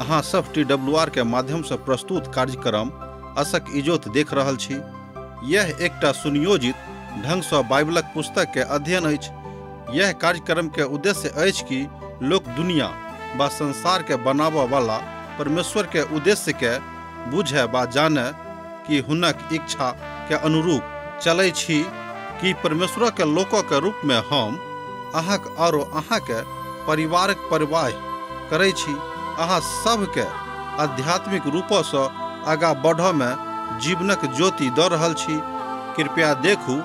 अहाँ सब TWR के माध्यम से प्रस्तुत कार्यक्रम असक इजोत देख रहल छी। यह एकटा सुनियोजित ढंग से बाइबलक पुस्तक के अध्ययन अछि। यह कार्यक्रम के उद्देश्य अछि कि लोक दुनिया बा संसार के बनाबऽ वाला परमेश्वर के उद्देश्य के बुझे बा जाने कि हुनक इच्छा के अनुरूप चलै छी कि परमेश्वर के लोक के रूप में हम अहाँक आरो अहाँ के परिवारक परवाह करै छी। अहाँ सबके आध्यात्मिक रूपसँ आगाँ बढ़ऽ में जीवनक ज्योति दऽ रहल छी। कृपया देखू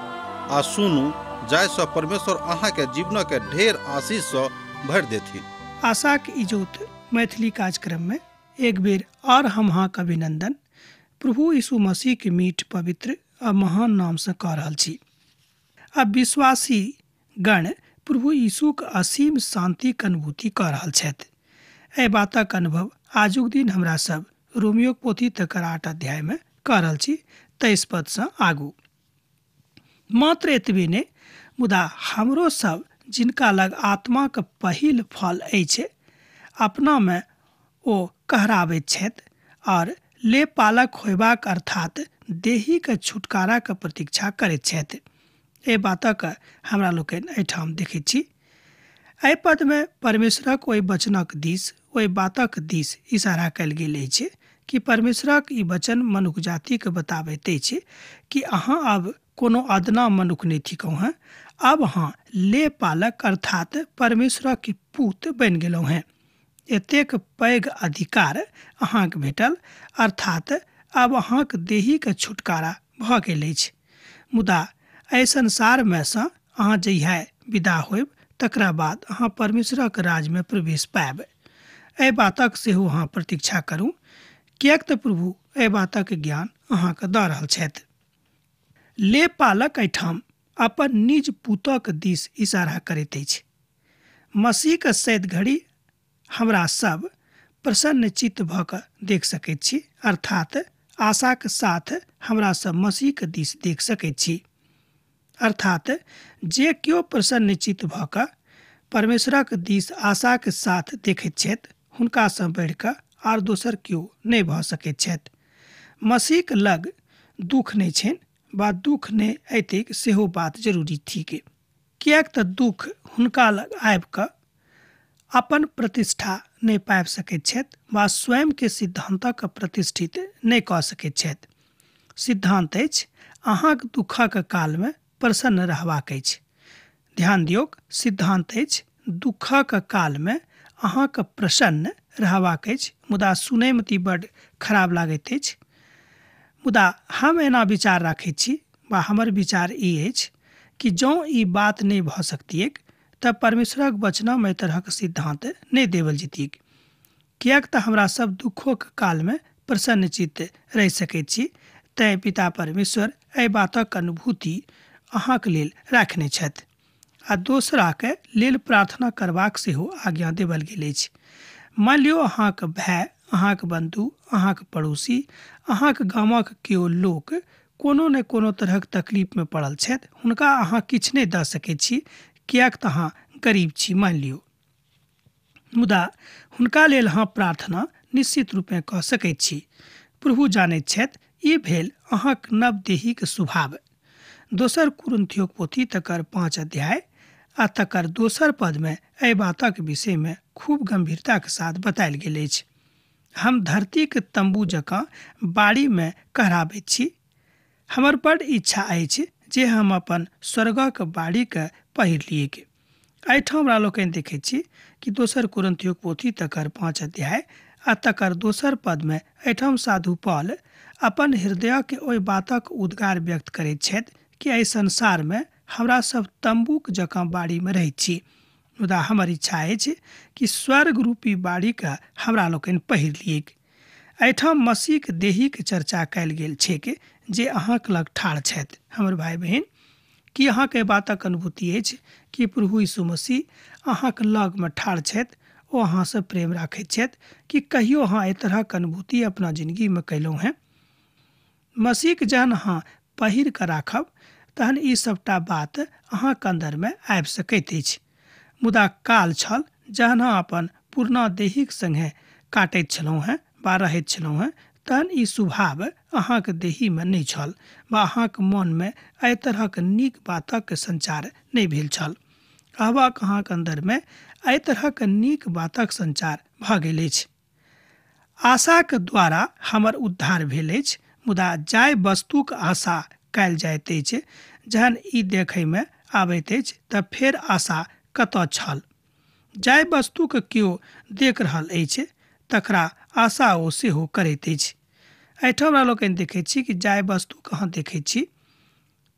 आ सुनू जाहिसँ परमेश्वर अहाँके जीवनक ढेर आशीषसँ भरि देथिन। आशाक इजोत मैथिली कार्यक्रम में एक बेर और हम अहाँक अभिनंदन प्रभु यीशु मसीह के मीठ पवित्र आ महान नाम से कऽ रहल छी। आ विश्वासी गण प्रभु यीशुक असीम शांतिक अनुभूति कऽ रहल छथि। एहि बातक अनुभव आजुक दिन हमरा सब रोमियोक पोथी तकर 8 अध्याय में कऽ रहल छी 23 पद से आगू। मात्र एतबे नहि, मुदा हमरो सब जिनका लग आत्माक पहिल फल अछि अपनामे ओ कहराबैत छथि और ले पालक होयबाक अर्थात देहीक छुटकाराक प्रतीक्षा करैत छथि। एहि बातक हमरा लोकनि एहिठाम देखैत छी। एहि पदमे परमेश्वरक ओहि वचनक दिस, ओहि बातक दिस इशारा कयल गेल अछि कि परमेश्वरक ई वचन मनुख जातिके बताबैत अछि कि अहाँ अब कोनो अदना मनुख नहि थिकहुँ हेँ, अब अहाँ ले पालक अर्थात परमेश्वरक पूत बनि गेलहुँ हेँ। एतेक पैघ अधिकार अहाँके भेटल, अर्थात अब अहाँक देहीके छुटकारा भऽ गेल अछि। मुदा एहि संसारमे सँ अहाँ जहिया विदा होयब तकरा बाद अहाँ परमेश्वरक राज्यमे प्रवेश पायब। एहि बातक सेहो अहाँ प्रतीक्षा करू, किएक तऽ प्रभु एहि बातक ज्ञान अहाँके दऽ रहल छथि। ले पालक एहिठाम अपन निज पुतक दिस इशारा करैत अछि। मसीहके सैद घड़ी हमरा सब प्रसन्न चित्त भऽ कऽ देख सकैत छी, अर्थात आशाक साथ हमरा सब मसीहके दिस देख सकैत छी। अर्थात जे केओ प्रसन्न चित्त भऽ कऽ परमेश्वरक दिस आशाक साथ देखैत छथि हुनकासँ बढ़ि कऽ आर दोसर केओ नहि भऽ सकैत छथि। मसीहक लग दुःख नहि छनि वा दुःख नहि अयतैक सेहो बात जरूरी थिक, किएक तऽ दुःख हुनका लग आबि कऽ अपन प्रतिष्ठा नहि पाबि सकैत छथि वा स्वयंके सिद्धान्तक प्रतिष्ठित नहि कऽ सकैत छथि। सिद्धान्त अछि अहाँक दुःखक कालमे प्रसन्न रहबाक अछि। ध्यान दियौक, सिद्धान्त अछि दुःखक कालमे अहाँके प्रसन्न रहबाक अछि। मुदा सुनैमे तऽ बड्ड खराब लागैत अछि, मुदा हम एना विचार राखैत छी वा हमर विचार ई अछि कि जँ ई बात नहि भऽ सकतिऐक तऽ परमेश्वरक वचनमे एहि तरहक सिद्धान्त नहि देवल जैतिक, किएक तऽ हमरा सब दुःखोक कालमे प्रसन्नचित्त रहि सकैत छी। तैँ पिता परमेश्वर एहि बातक अनुभूति अहाँके लेल राखने छथि आ दोसराके लेल प्रार्थना करबाक सेहो आज्ञा देवल गेल अछि। मानि लियौ अहाँके भाय, अहाँके बन्धु, अहाँके पड़ोसी, अहाँके गामक केओ लोक कोनो ने कोनो तरहक तकलीफमे पड़ल छथि, हुनका अहाँ किछु नहि दऽ सकैत छी किएक तऽ अहाँ गरीब छी मानि लियौ, मुदा हुनका लेल अहाँ प्रार्थना निश्चित रूपे कऽ सकैत छी। प्रभु जानैत छथि। ई भेल अहाँक नव देहीक स्वभाव। दोसर कुरिन्थियोक पोथी तकर 5 अध्याय आ तकर दोसर पदमे एहि बातक विषयमे खूब गंभीरताके साथ बतायल गेल अछि। हम धरतीके तम्बू जकाँ बाड़ीमे कहराबैत छी। हमर बड्ड इच्छा अछि जे हम अपन स्वर्गक बाड़ीके पहिर लियैक। एहिठाम हमरा लोकनि देखैत छी कि दोसर कुरिन्थियोक पोथी तकर 5 अध्याय आ तकर दोसर पदमे एहिठाम साधु पॉल अपन हृदयके ओहि बातक उद्गार व्यक्त करैत छथि कि एहि संसारमे हमरा सब तम्बूक जकाँ बाड़ीमे रहैत छी, मुदा हमर इच्छा अछि कि स्वर्ग रूपी बाड़ीके हमरा लोकनि पहिर लियैक। एहिठाम मसीहक देहीक चर्चा कयल गेल छैक जे अहाँक लग ठाढ़ छथि। हमर भाइ बहिन, की अहाँके एहि बातक अनुभूति अछि कि प्रभु यीशु मसीह अहाँक लगमे ठाढ़ छथि, ओ अहाँसँ प्रेम राखैत छथि? कि कहियो अहाँ एहि तरहक अनुभूति अपना जिन्दगीमे कयलहुँ हेँ? मसीहक जहन अहाँ पहिर कऽ राखब तहन ई सबटा बात अहाँक अन्दरमे आबि सकैत अछि। मुदा काल छल जहन अहाँ अपन पुरना देहीक संगे काटैत छलहुँ हेँ वा रहैत छलहुँ हेँ तहन ई स्वभाव अहाँके देहीमे नहि छल वा अहाँके मोनमे एहि तरहक नीक बातक संचार नहि भेल छल। आब अहाँके अन्दरमे एहि तरहक नीक बातक संचार भऽ गेल अछि। आशाक द्वारा हमर उद्धार भेल अछि, मुदा जाहि वस्तुक आशा कयल जाइत अछि जहन ई देखयमे आबैत अछि तऽ फेर आशा कतऽ छल? जाहि वस्तुके केओ देख रहल अछि तकरा आशा ओ सेहो करैत अछि। एहिठाम हमरा लोकनि देखैत छी कि जाहि वस्तुके अहाँ देखैत छी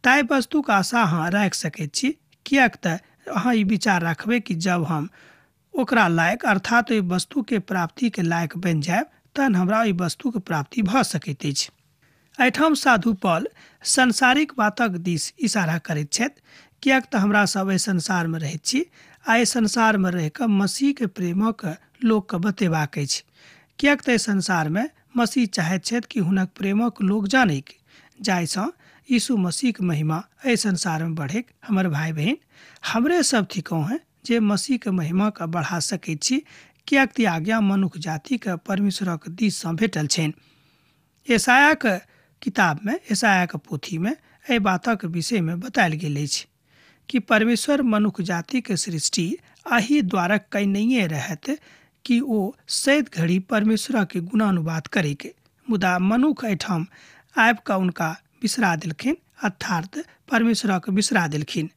ताहि वस्तुक आशा अहाँ राखि सकैत छी, किएक तऽ अहाँ ई विचार राखबै कि जब हम ओकरा लायक अर्थात ओहि वस्तुके प्राप्तिके लायक बनि जायब तहन हमरा ओहि वस्तुके प्राप्ति भऽ सकैत अछि। एहिठाम साधु पॉल सांसारिक बातक दिस इशारा करैत छथि, किएक तऽ हमरा सब एहि संसारमे रहैत छी आ एहि संसारमे रहि कऽ मसीहके प्रेमक लोकके बतेबाक अछि। किएक तऽ एहि संसारमे मसीह चाहैत छथि कि हुनक प्रेमक लोक जानैक, जाहिसँ यीशु मसीहके महिमा एहि संसारमे बढ़ैक। हमर भाइ बहिन, हमरे सब थिकहुँ हेँ जे मसीहके महिमाके बढ़ा सकैत छी, किएक तऽ आज्ञा मनुख जातिके परमेश्वरक दिससँ भेटल छनि। यशायाहक किताबमे, यशायाहक पोथीमे एहि बातक विषयमे बतायल गेल अछि कि परमेश्वर मनुख जातिके सृष्टि एहि द्वारा कयनैए रहत कि ओ सैद घड़ी परमेश्वरके गुणानुवाद करैके, मुदा मनुख एहिठाम आबि कऽ हुनका बिसरा देलखिन, अर्थात परमेश्वरके बिसरा देलखिन।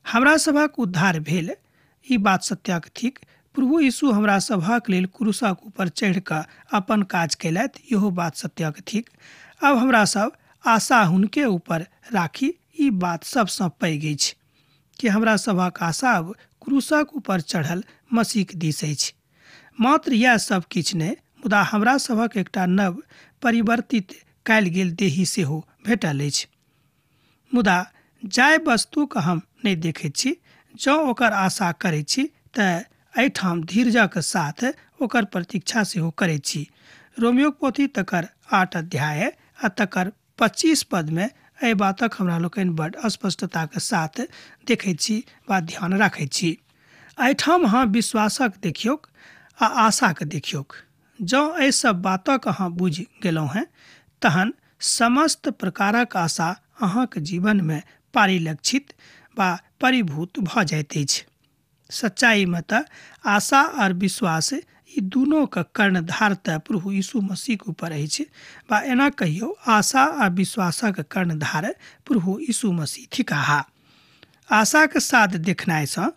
हमरा सभक उद्धार भेल, ई बात सत्यक थिक। प्रभु यीशु हमरा सभक लेल क्रूसक ऊपर चढ़ि कऽ अपन काज कयलथि, इहो बात सत्यक थिक। अब हमरा सब आशा हुनके ऊपर राखी, ई बात सबसँ पैघ अछि कि हमरा सभक आशा अब क्रूसक ऊपर चढ़ल मसीहक दिस अछि। मात्र इएह सब किछु नहि, मुदा हमरा सभक एकटा नव परिवर्तित कयल गेल देही सेहो भेटल अछि। मुदा जाहि वस्तुके हम नहि देखैत छी, जँ ओकर आशा करैत छी तऽ एहिठाम धीरजक साथ ओकर प्रतीक्षा सेहो करैत छी। रोमियोक पोथी तकर 8 अध्याय आ तकर 25 पदमे एहि बातक हमरा लोकनि बड स्पष्टताके साथ देखैत छी वा ध्यान राखैत छी। एहिठाम अहाँ विश्वासक देखियौक आ आशाके देखियौक। जँ एहि सब बातक अहाँ बुझि गेलहुँ हेँ तहन समस्त प्रकारक आशा अहाँके जीवनमे परिलक्षित वा परिभूत भऽ जाइत अछि। सच्चाइमे तऽ आशा आओर विश्वास ई दुनूके कर्णधार तऽ प्रभु यीशु मसीहके ऊपर अछि, वा एना कहियौ आशा आ विश्वासक कर्णधार प्रभु यीशु मसीह थिकाह। आशाके साथ देखनाइसँ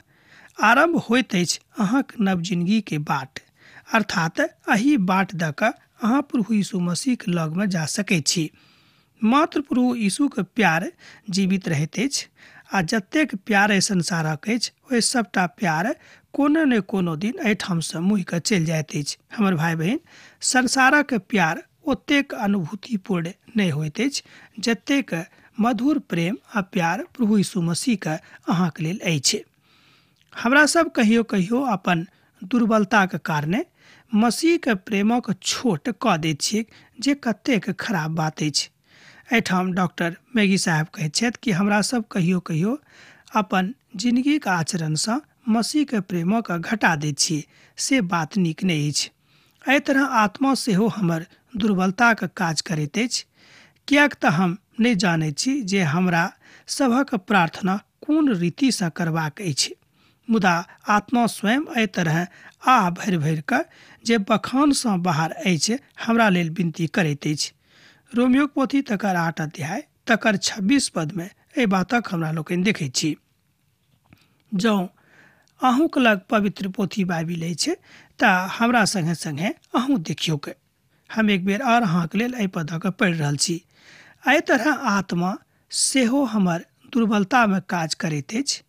आरम्भ होइत अछि अहाँके नव जिनगीके बाट, अर्थात एहि बाट दऽ कऽ अहाँ प्रभु यीशु मसीहके लगमे जा सकैत छी। मात्र प्रभु यीशुके प्यार जीवित रहैत अछि आ जतेक प्यार एहि संसारक अछि ओहि सबटा प्यार कोनो ने कोनो दिन एहिठामसँ मुहि कऽ चलि जाइत अछि। हमर भाइ बहिन, संसारक प्यार ओतेक अनुभूतिपूर्ण नहि होइत अछि जतेक मधुर प्रेम आ प्यार प्रभु यीशु मसीहके अहाँके लेल अछि। हमरा सब कहियो कहियो अपन दुर्बलताके कारणे मसीहके प्रेमक छोट कऽ दैत छियै, जे कतेक खराब बात अछि। एहिठाम डॉक्टर मैगी साहब कहैत छथि कि हमरा सब कहियो कहियो अपन जिनगीके आचरणसँ मसीहके प्रेमक घटा दैत छी, से बात नीक नहि अछि। एहि तरह आत्मा सेहो हमर दुर्बलताके काज करैत अछि, किएक तऽ हम नहि जानैत छी जे हमरा सभक प्रार्थना कोन रीतिसँ करबाक अछि, मुदा आत्मा स्वयं एहि तरह आह भरि भरि कऽ जे बखानसँ बाहर अछि हमरा लेल विनती करैत अछि। रोमियोक पोथी तकर 8 अध्याय तकर 26 पदमे एहि बातक हमरा लोकनि देखैत छी। जँ अहूँके लग पवित्र पोथी बाइबिल अछि तऽ हमरा सङ्गे सङ्गे अहूँ देखियौक। हम एक बेर आओर अहाँके लेल एहि पदके पढ़ि रहल छी। एहि तरह आत्मा सेहो हमर दुर्बलतामे काज करैत अछि,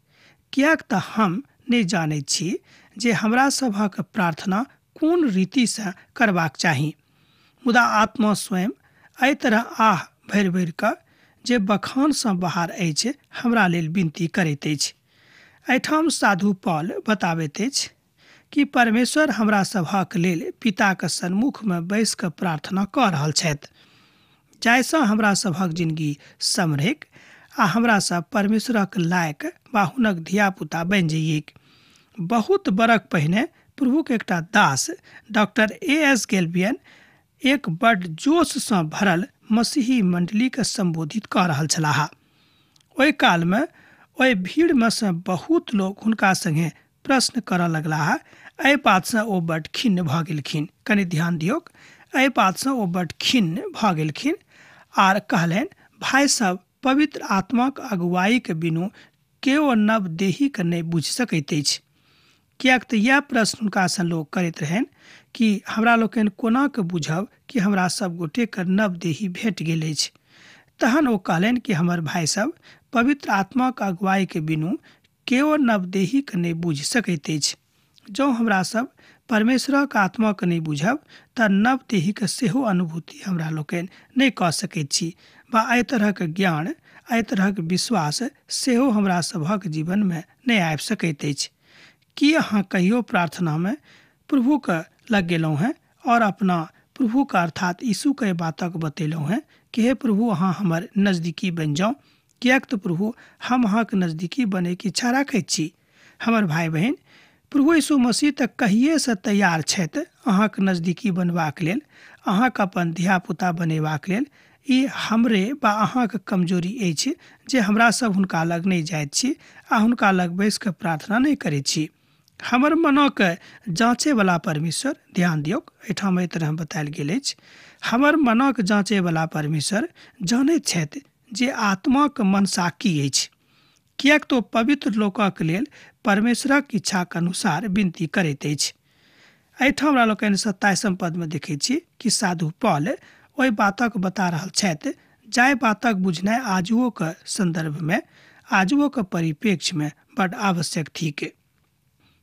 किएक तऽ हम नहि जानैत छी जे हमरा सभक प्रार्थना कोन रीतिसँ करबाक चाही, मुदा आत्मा स्वयं एहि तरह आह भरि भरि कऽ जे बखानसँ बाहर अछि हमरा लेल विनती करैत अछि। एहिठाम साधु पॉल बताबैत अछि कि परमेश्वर हमरा सभक लेल पिताके सन्मुखमे बैस कऽ प्रार्थना कऽ रहल छथि, जाहिसँ हमरा सभक जिनगी सम्हरैक आ हमरा सब परमेश्वरक लायक वा हुनक धियापुता बनि जइयैक। बहुत बरख पहिने प्रभुके एकटा दास डॉक्टर ए.एस. गेलबियन एक बड जोशसँ भरल मसीही मंडलीके सम्बोधित कऽ रहल छलाह। ओहि कालमे ओहि भीड़मे सँ बहुत लोक हुनका संगे प्रश्न करऽ लगलाह। एहि बातसँ ओ बड खिन्न भऽ गेलखिन। कनि ध्यान दियौक, एहि बातसँ ओ बड खिन्न भऽ गेलखिन आर कहलनि, भाय सब, पवित्र आत्माक अगुवाईके बिनु केओ नव देहीके नहि बुझि सकैत अछि। किएक तऽ इएह प्रश्न हुनकासँ लोक करैत रहनि कि हमरा लोकनि कोना कऽ बुझब कि हमरा सब गोटेके नव देही भेट गेल अछि। तहन ओ कहलनि कि हमर भाय सब, पवित्र आत्माक अगुवाईके बिनु केओ नव देहीके नहि बुझि सकैत अछि। जँ हमरा सब परमेश्वरक आत्माके नहि बुझब तऽ नव देहीके सेहो अनुभूति हमरा लोकनि नहि कऽ सकैत छी वा एहि तरहक ज्ञान, एहि तरहक विश्वास सेहो हमरा सभक जीवनमे नहि आबि सकैत अछि। की अहाँ कहियो प्रार्थनामे प्रभुके लग गेलहुँ हेँ और अपना प्रभुके अर्थात यीशुके बातक बतेलहुँ हेँ कि हे प्रभु, अहाँ हमर नजदीकी बनि जाउ? किएक तऽ प्रभु, हम अहाँके नजदीकी बनैके इच्छा राखैत छी। हमर भाय बहिन, प्रभु यीशु मसीह तऽ कहिएसँ तैयार छथि अहाँके नजदीकी बनबाक लेल, अहाँके अपन धियापुता बनेबाक लेल। ई हमरे वा अहाँके कमजोरी अछि जे हमरा सब हुनका लग नहि जाइत छी आ हुनका लग बैस कऽ प्रार्थना नहि करैत छी। हमर मनक जाँचेवला परमेश्वर, ध्यान दियौक, एहिठाम एहि तरह बतायल गेल अछि, हमर मनक जाँचेवला परमेश्वर जानैत छथि जे आत्माक मनसा की अछि, किएक तऽ पवित्र लोकक लेल परमेश्वरक इच्छाक अनुसार विनती करैत अछि। एहिठाम हमरा लोकनि 27 पदमे देखैत छी कि साधु पॉल ओहि बातक बता रहल छथि जाहि बातक बुझनाइ आजुओके सन्दर्भमे, आजुओके परिप्रेक्ष्यमे बड आवश्यक थिक।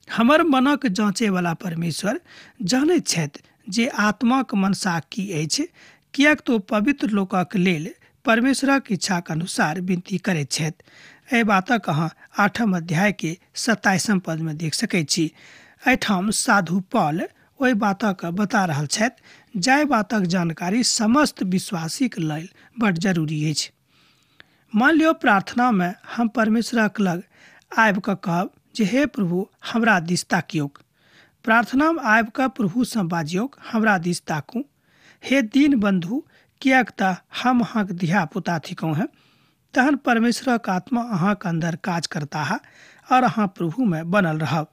हमर मनक जाँचेवला परमेश्वर जानैत छथि जे आत्माक मनसा की अछि, किएक तऽ पवित्र लोकक लेल परमेश्वरक इच्छाक अनुसार विनती करैत छथि। एहि बातक अहाँ 8 अध्याय के 27 पदमे देख सकैत छी। एहिठाम साधु पॉल ओहि बातक बता रहल छथि जाहि बातक जानकारी समस्त विश्वासीक लेल बड जरूरी अछि। मान लियौ प्रार्थनामे हम परमेश्वरक लग आबि कऽ कहब जे हे प्रभु, हमरा दिस ताकियौक। प्रार्थनामे आबि कऽ प्रभुसँ बाजियौक, हमरा दिस ताकू हे दीन बन्धु, किएक तऽ हम अहाँके धियापुता थिकहुँ हेँ। तहन परमेश्वरक आत्मा अहाँके अन्दर काज करताह और अहाँ प्रभुमे बनल रहब।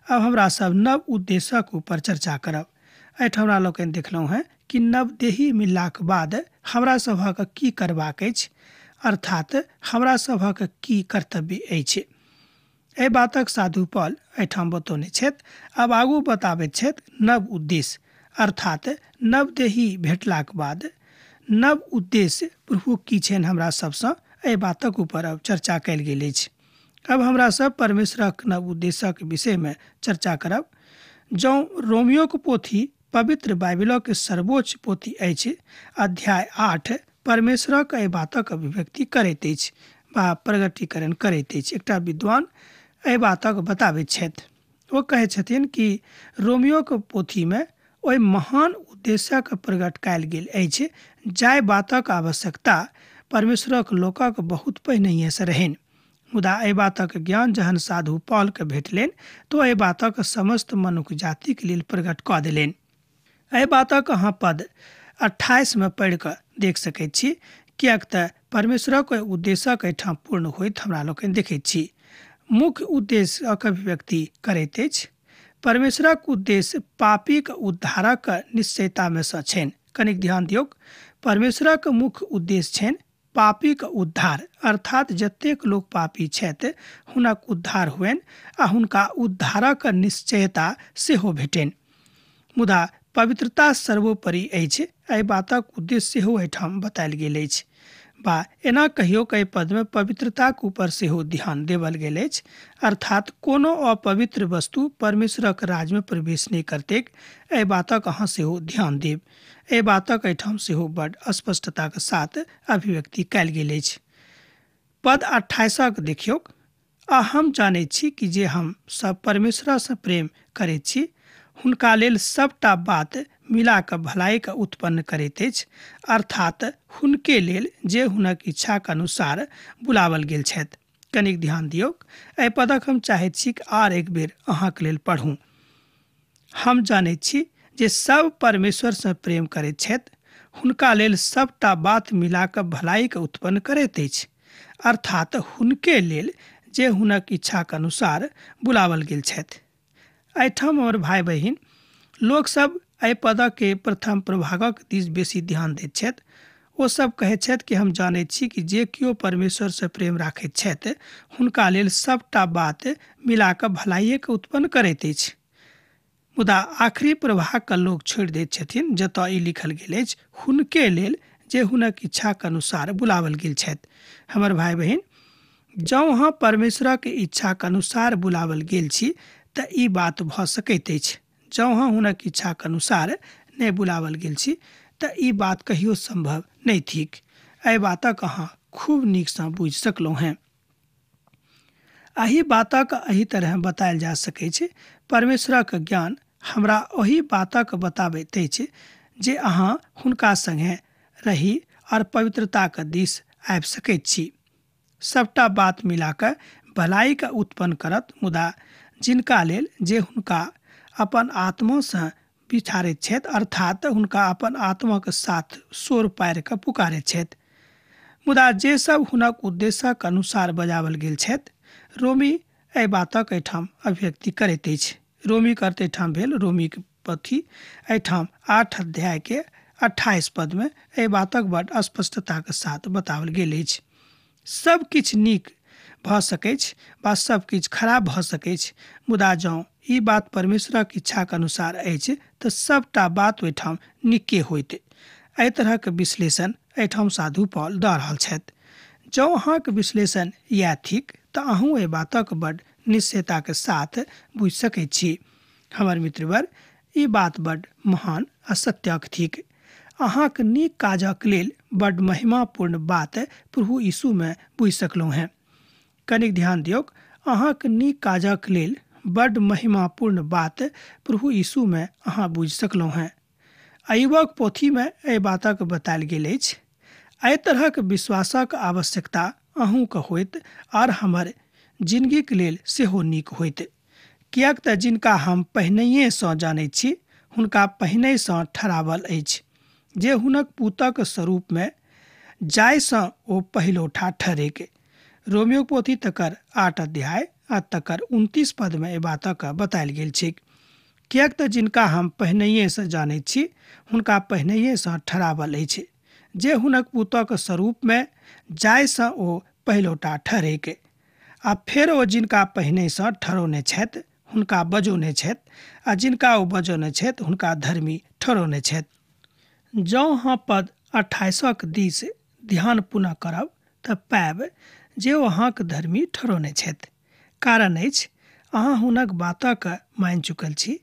अब हमरा सब नव उद्देश्यक ऊपर चर्चा करब। एहिठाम हमरा लोकनि देखलहुँ हेँ कि नव देही मिललाक बाद हमरा सभक की करबाक अछि, अर्थात हमरा सभक की कर्तव्य अछि। एहि बातक साधु पॉल एहिठाम बतौने छथि। अब आगू बताबैत छथि नव उद्देश्य, अर्थात नव देही भेटलाक बाद नव उद्देश्य प्रभु की छनि हमरा सबसँ, एहि बातक ऊपर अब चर्चा कयल गेल अछि। अब हमरा सब परमेश्वरक नव उद्देश्यक विषयमे चर्चा करब। जँ रोमियोक पोथी पवित्र बाइबिलक सर्वोच्च पोथी अछि, अध्याय 8 परमेश्वरक एहि बातक अभिव्यक्ति करैत अछि वा प्रगटीकरण करैत अछि। एकटा विद्वान एहि बातक बताबैत छथि। ओ कहै छथिन कि रोमियोक पोथीमे ओहि महान उद्देश्यक प्रकट कयल गेल अछि जाहि बातक आवश्यकता परमेश्वरक लोकक बहुत पहिनहिएसँ रहनि। मुदा एहि बातक ज्ञान जहन साधु पॉलके भेटलनि तऽ एहि बातक समस्त मनुख जातिक लेल प्रकट कऽ देलनि। एहि बातक अहाँ पद 28 मे पढ़ि कऽ देख सकैत छी, किएक तऽ परमेश्वरक ओहि उद्देश्यक एहिठाम पूर्ण होइत हमरा लोकनि देखैत छी। मुख्य उद्देश्यक अभिव्यक्ति करैत अछि। परमेश्वरक उद्देश्य पापीक उद्धारक निश्चयतामे सँ छनि। कनिक ध्यान दियौक, परमेश्वरक मुख्य उद्देश्य छनि पापीक उद्धार, अर्थात जतेक लोक पापी छथि हुनक उद्धार होइन आ हुनका उद्धारक निश्चयता सेहो भेटनि। मुदा पवित्रता सर्वोपरि अछि, एहि बातक उद्देश्य सेहो एहिठाम बतायल गेल अछि। बा एना कहियो एहि पदमे पवित्रताक ऊपर सेहो ध्यान देवल गेल अछि, अर्थात कोनो अपवित्र वस्तु परमेश्वरक राज्यमे प्रवेश नहि करतैक, एहि बातक अहाँ सेहो ध्यान देब। एहि बातक एहिठाम सेहो बड स्पष्टताक साथ अभिव्यक्ति कयल गेल अछि। पद 28 देखियौक, आ हम जानैत छी कि जे हम सब परमेश्वरसँ प्रेम करैत छी हुनका लेल सबटा बात मिला कऽ भलाइके उत्पन्न करैत अछि, अर्थात हुनके लेल जे हुनक इच्छाक अनुसार बुलावल गेल छथि। कनिक ध्यान दियौक, एहि पदक हम चाहैत छी कि आर एक बेर अहाँके लेल पढ़ू। हम जानैत छी जे सब परमेश्वरसँ प्रेम करैत छथि, हुनका लेल सबटा बात मिलाकऽ भलाइके उत्पन्न करैत अछि, अर्थात हुनके लेल जे हुनक इच्छाके अनुसार बुलावल गेल छथि। एहिठाम हमर भाइ बहिन लोकसब एहि पदके प्रथम प्रभागक दिस बेसी ध्यान दैत छथि। ओ सब कहैत छथि कि हम जानैत छी कि जे केओ परमेश्वरसँ प्रेम राखैत छथि हुनका लेल सबटा बात मिलाकऽ भलाइएके उत्पन्न करैत अछि। मुदा आखिरी प्रभागके लोक छोड़ि दैत छथिन जतय ई लिखल गेल अछि हुनके लेल जे हुनक इच्छाके अनुसार बुलावल गेल छथि। हमर भाइ बहिन, जँ अहाँ परमेश्वरक इच्छाके अनुसार बुलावल गेल छी तऽ ई बात भऽ सकैत अछि। जँ अहाँ हुनक इच्छाके अनुसार नहि बुलावल गेल छी तऽ ई बात कहियो सम्भव नहि थिक। एहि बातक अहाँ खूब नीकसँ बुझि सकलहुँ हेँ। एहि बातक एहि तरह बतायल जा सकैत छै, परमेश्वरक ज्ञान हमरा ओहि बातक बताबैत अछि जे अहाँ हुनका सङ्गे रही और पवित्रताक दिस आबि सकैत छी। सबटा बात मिलाकऽ भलाइके उत्पन्न करत, मुदा जिनका लेल जे हुनका अपन आत्मासँ बिछारैत छथि, अर्थात हुनका अपन आत्माके साथ शोर पारि कऽ पुकारैत छथि। मुदा जे सब हुनक उद्देश्यक अनुसार बजावल गेल छथि, रोमी एहि बातक एहिठाम अभिव्यक्ति करैत अछि। रोमी करते एहिठाम भेल रोमीक पथी एहिठाम 8 अध्याय के 28 पद में एहि बातक बड स्पष्टताके साथ बताओल गेल अछि। सब किछु नीक भऽ सकैछ वा सब किछु खराब भऽ सकैछ, मुदा जँ ई बात परमेश्वरक इच्छाके अनुसार अछि तऽ सबटा बात ओहिठाम नीके होइत। एहि तरहक विश्लेषण एहिठाम साधु पॉल दऽ रहल छथि। जँ अहाँके विश्लेषण इएह थिक तऽ अहूँ एहि बातक बड निश्चयताके साथ बुझि सकैत छी। हमर मित्रवर, ई बात बड महान आ सत्यक थिक। अहाँके नीक काजक लेल बड महिमापूर्ण बात प्रभु यीशुमे बुझि सकलहुँ हेँ। कनिक ध्यान दियौक, अहाँके नीक काजक लेल बड महिमापूर्ण बात प्रभु यीशुमे अहाँ बुझि सकलहुँ हेँ। अयुबक पोथीमे एहि बातक बतायल गेल अछि। एहि तरहक विश्वासक आवश्यकता अहूँके होइत और हमर जिनगीके लेल सेहो नीक होइत, किएक तऽ जिनका हम पहिनहिएसँ जानैत छी हुनका पहिनहिसँ ठहरावल अछि जे हुनक पुतक स्वरूपमे जाहिसँ ओ पहिलौठा ठहरेक। रोमियो पोथी तकर 8 अध्याय आ तकर 29 पदमे एहि बातक बतायल गेल छैक। किएक तऽ जिनका हम पहिनहिएसँ जानैत छी हुनका पहिनहिएसँ ठहरावल अछि जे हुनक पुतक स्वरूपमे जाहिसँ ओ पहिलौठा ठहरेक। आ फेर ओ जिनका पहिनेसँ ठहरौने छथि हुनका बजौने छथि, आ जिनका ओ बजौने छथि हुनका धर्मी ठहरौने छथि। जँ अहाँ पद 28 दिस ध्यान पुनः करब तऽ पायब जे ओ अहाँके धर्मी ठहरौने छथि। कारण अछि अहाँ हुनक बातक मानि चुकल छी।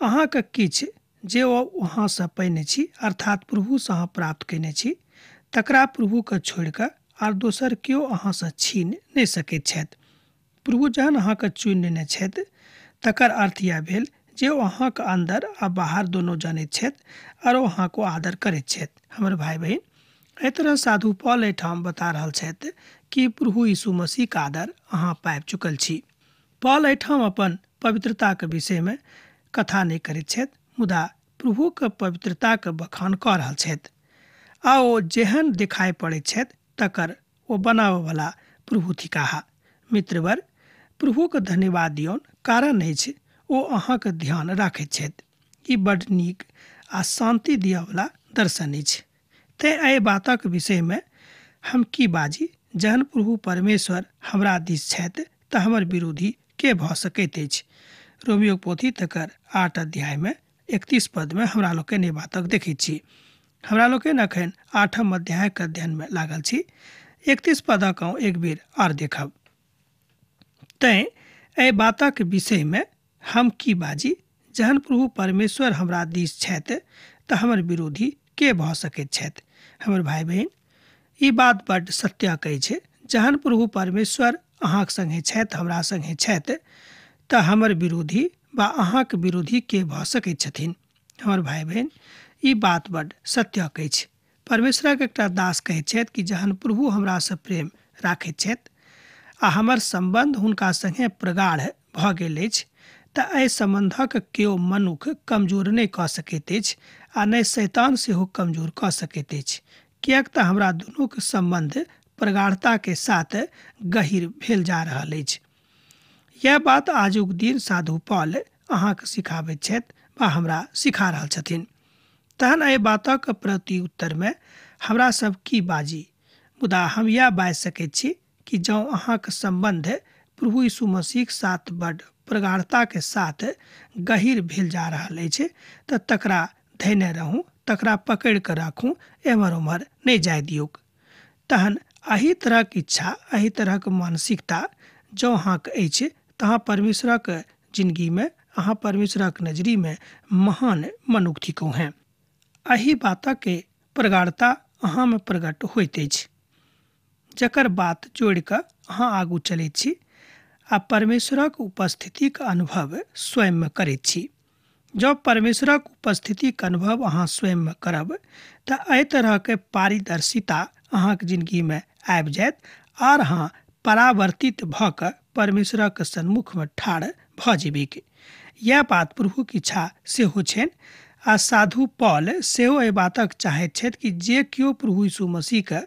अहाँके किछु जे ओ अहाँसँ पहिने छी, अर्थात प्रभुसँ अहाँ प्राप्त कयने छी, तकरा प्रभुके छोड़िकऽ आर दोसर केओ अहाँसँ छीन नहि सकैत छथि। प्रभु जहन अहाँके चुनि लेने छथि तकर अर्थ इएह भेल जे ओ अहाँके अन्दर आ बाहर दोनो जानैत छथि और ओ अहाँके आदर करैत छथि। हमर भाइ बहिन, एहि तरह साधु पॉल एहिठाम बता रहल छथि कि प्रभु यीशु मसीहके आदर अहाँ पाबि चुकल छी। पॉल एहिठाम अपन पवित्रताके विषयमे कथा नहि करैत छथि, मुदा प्रभुके पवित्रताके बखान कऽ रहल छथि आ ओ जेहन देखाइ पड़ैत छथि तकर ओ बनाबयवला प्रभु थिकाह। मित्रवर, प्रभुके धन्यवाद दियौन, कारण अछि ओ अहाँके ध्यान राखैत छथि। ई बड नीक आ शान्ति दिअवला दर्शन अछि। तेँ एहि बातक विषयमे हम की बाजी, जहन प्रभु परमेश्वर हमरा दिस छथि तऽ हमर विरोधी के भऽ सकैत अछि। रोमियो पोथी तकर 8 अध्यायमे 31 पदमे हमरा लोकनि एहि बातक देखैत छी। हमरा लोकनि एखन 8म अध्यायके अध्ययनमे लागल छी। 31 पदक एक बेर आर देखब। तेँ एहि बातक विषयमे हम की बाजी, जहन प्रभु परमेश्वर हमरा दिस छथि तऽ हमर विरोधी के भऽ सकैत छथि। हमर भाइ बहिन, ई बात बड सत्यक अछि। जहन प्रभु परमेश्वर अहाँके सङ्गे छथि, हमरा सङ्गे छथि, तऽ हमर विरोधी वा अहाँके विरोधी के भऽ सकैत छथिन। हमर भाइ बहिन, ई बात बड सत्यक अछि। परमेश्वरक एकटा दास कहैत छथि कि जहन प्रभु हमरासँ प्रेम राखैत छथि आ हमर सम्बन्ध हुनका सङ्गे प्रगाढ़ भऽ गेल अछि तऽ एहि सम्बन्धक केओ मनुख कमजोर नहि कऽ सकैत अछि आ नहि शैतान सेहो कमजोर कऽ सकैत अछि, किएक तऽ हमरा दुनूक सम्बन्ध प्रगाढ़ताके साथ गहीर भेल जा रहल अछि। यह बात आजुक दिन साधु पॉल अहाँके सिखाबैत छथि वा हमरा सिखा रहल छथिन। तहन एहि बातक प्रति उत्तरमे हमरा सब की बाजी? मुदा हम यह बाजि सकैत छी कि जँ अहाँके सम्बन्ध प्रभु यीशु मसीहक साथ बड प्रगाढ़ताके साथ गहीर भेल जा रहल अछि तऽ तकरा धयने रहू, तकरा पकड़ि कऽ राखू, एम्हर ओम्हर नहि जाय दियौक। तहन एहि तरहक इच्छा, एहि तरहक मानसिकता जँ अहाँके अछि तऽ अहाँ परमेश्वरक जिंदगीमे, अहाँ परमेश्वरक नजरीमे महान मनुख थिकहुँ हेँ। एहि बातके प्रगाढ़ता अहाँमे प्रकट होइत अछि, जकर बात जोड़ि कऽ अहाँ आगू चलैत छी आ परमेश्वरक उपस्थितिक अनुभव स्वयंमे करैत छी। जँ परमेश्वरक उपस्थितिक अनुभव अहाँ स्वयंमे करब तऽ एहि तरहके पारदर्शिता अहाँके जिंदगीमे आबि जायत आर अहाँ परावर्तित भऽ कऽ परमेश्वरक सन्मुखमे ठाढ़ भऽ जेबैक। यह बात प्रभुक इच्छा सेहो छनि आ साधु पॉल सेहो एहि बातक चाहैत छथि कि जे केओ प्रभु यीशु मसीहके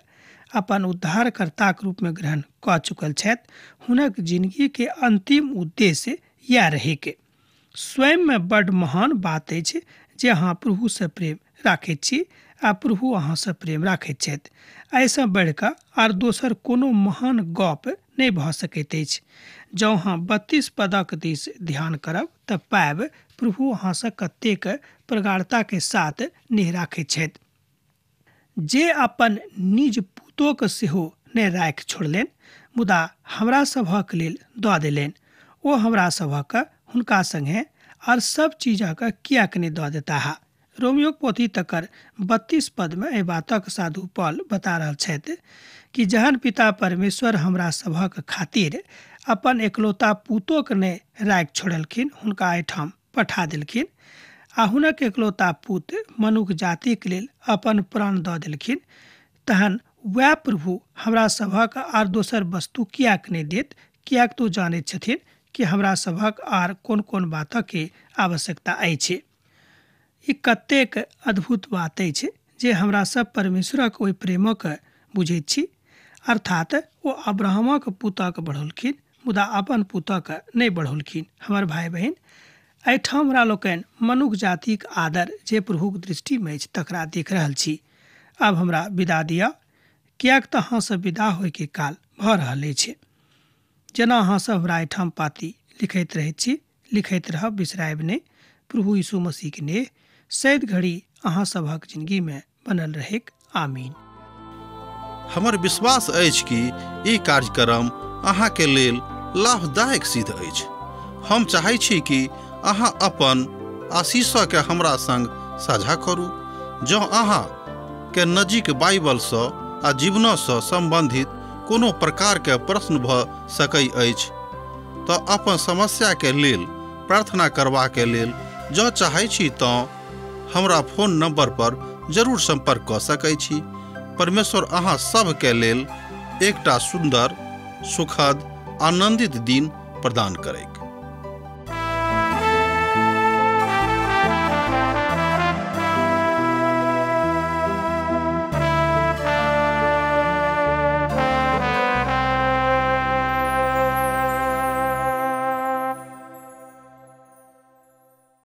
अपन उद्धारकर्ताक रूपमे ग्रहण कऽ चुकल छथि हुनक जिंदगीके अंतिम उद्देश्य यह रहैके। स्वयंमे बड महान बात अछि जे अहाँ प्रभुसँ प्रेम राखैत छी आ प्रभु अहाँसँ प्रेम राखैत छथि। एहिसँ बढ़िकऽ आर दोसर कोनो महान गप नहि भऽ सकैत अछि। जँ अहाँ 32 पदक दिस ध्यान करब तऽ पायब प्रभु अहाँसँ कतेक प्रगाढ़ताके साथ नेह राखैत छथि। जे अपन निज पुतोके सेहो नहि राखि छोड़लनि मुदा हमरा सभक लेल दऽ देलनि, ओ हमरा सभक हुनका संगे आर सब चीजक किएक नहि दऽ देताह। रोमियोक पोथी तकर 32 पदमे एहि बातक साधु पॉल बता रहल छथि कि जहन पिता परमेश्वर हमरा सभक खातिर अपन एकलौता पुतोके नहि राखि छोड़लखिन, हुनका एहिठाम पठा देलखिन आ हुनक एकलौता पुत मनुख जातिक लेल अपन प्राण दऽ देलखिन, तहन वएह प्रभु हमरा सभक आर दोसर वस्तु किएक नहि देत? किएक तो जानैत छथिन कि हमरा सभक आर कोन कोन बातके आवश्यकता अछि। ई कतेक अद्भुत बात अछि जे हमरा सब परमेश्वरक ओहि प्रेमक बुझैत छी। अर्थात ओ अब्राहमक पुतक बढ़ौलखिन मुदा अपन पुतक नहि बढ़ौलखिन। हमर भाई बहिन, एहिठाम हमरा लोकनि मनुख जातिक आदर जे प्रभुक दृष्टिमे अछि तकरा देख रहल छी। आब हमरा विदा दिअ, किएक तऽ अहाँसँ विदा होइके काल भऽ रहल अछि। जेना अहाँसभ हमरा एहिठाम पाती लिखैत रहैत छी, लिखैत रहब, बिसरायब नहि। प्रभु यीशु मसीहके नेह सैद घड़ी अहाँ सभक जिंदगीमे बनल रहेक। आमीन। हमर विश्वास अछि कि ई कार्यक्रम अहाँके लेल लाभदायक सिद्ध अछि। हम चाहै छी कि अहाँ अपन आशीषके हमरा संग साझा करू। जँ अहाँ के नजीक बाइबलसँ आ जीवनसँ संबंधित कोनो प्रकारके प्रश्न भऽ सकै अछि तऽ अपन समस्याके लेल प्रार्थना करबाके लेल जँ चाहै छी तऽ हमरा फोन नंबर पर जरूर संपर्क कऽ सकै छी। परमेश्वर अहाँ सबके लेल एकटा सुंदर, सुखद, आनंदित दिन प्रदान करैक।